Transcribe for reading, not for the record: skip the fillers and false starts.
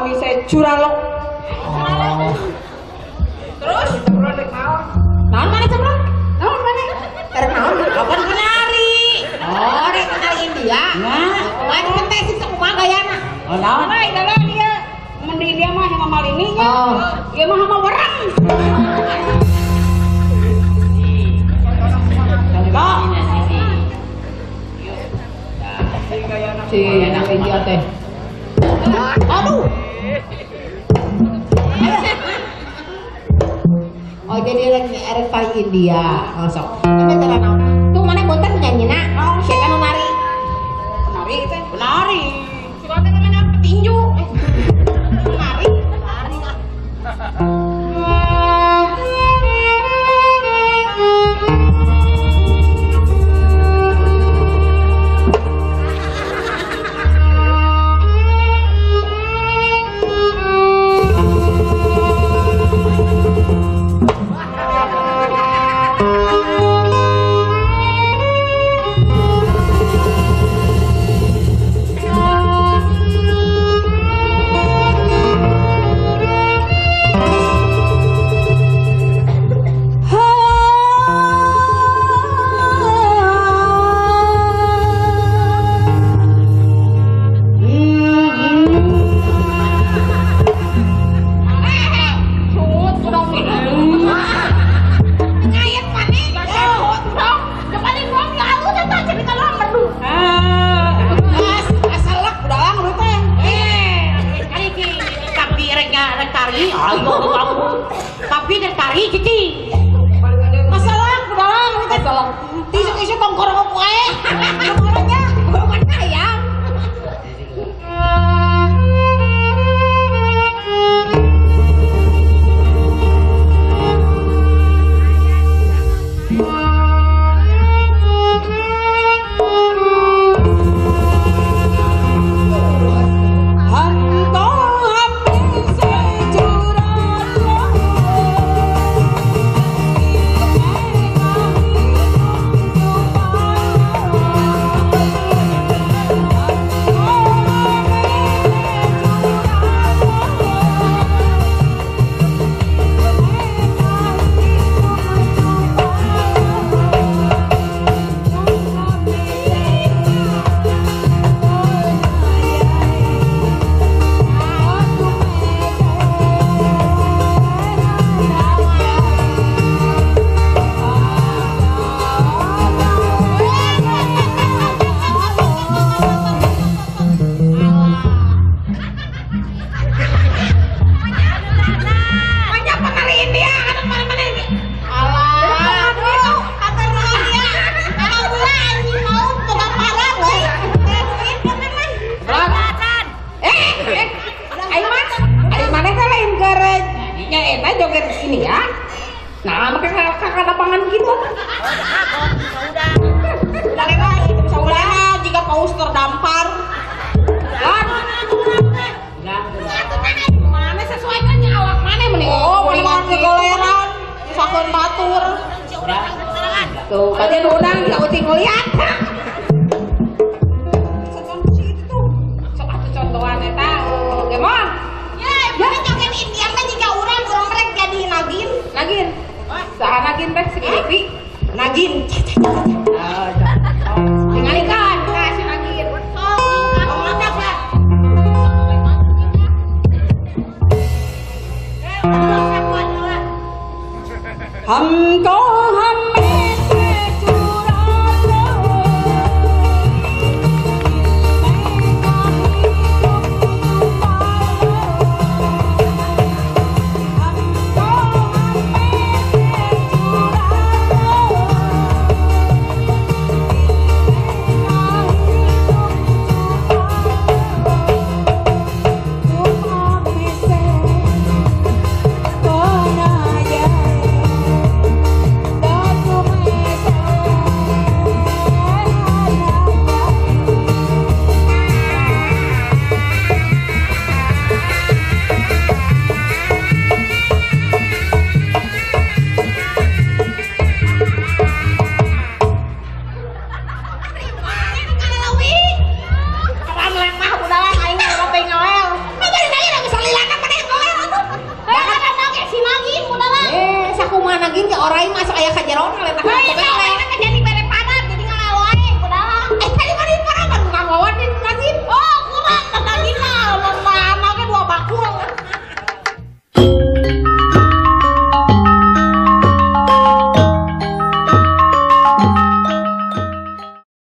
hami se curalo. Oh. Terus naon mana cemprot? Naon mana? Karek naon? Kapan penari? Oh, rek penari India. Nah, lain pentesin sok kumaha gayana? Oh, naon? Nah, dalah dia. Mun di India mah hama malini nya. Oh. Ieu mah hama wereng. Contoh. Si India teh. Aduh. Oh jadi rek tari India masuk. Tapi cara naon? Tuh mana bonten nyanyina? Oh, siapa nu nari? Penari teh. Penari. Si bonten mana petinju? Penari. हमको हमें से चुरा लो हमको हमें से चुरा लो तुम हमें से कौन आया। Orai mah asa aya kajerona letak. Lain.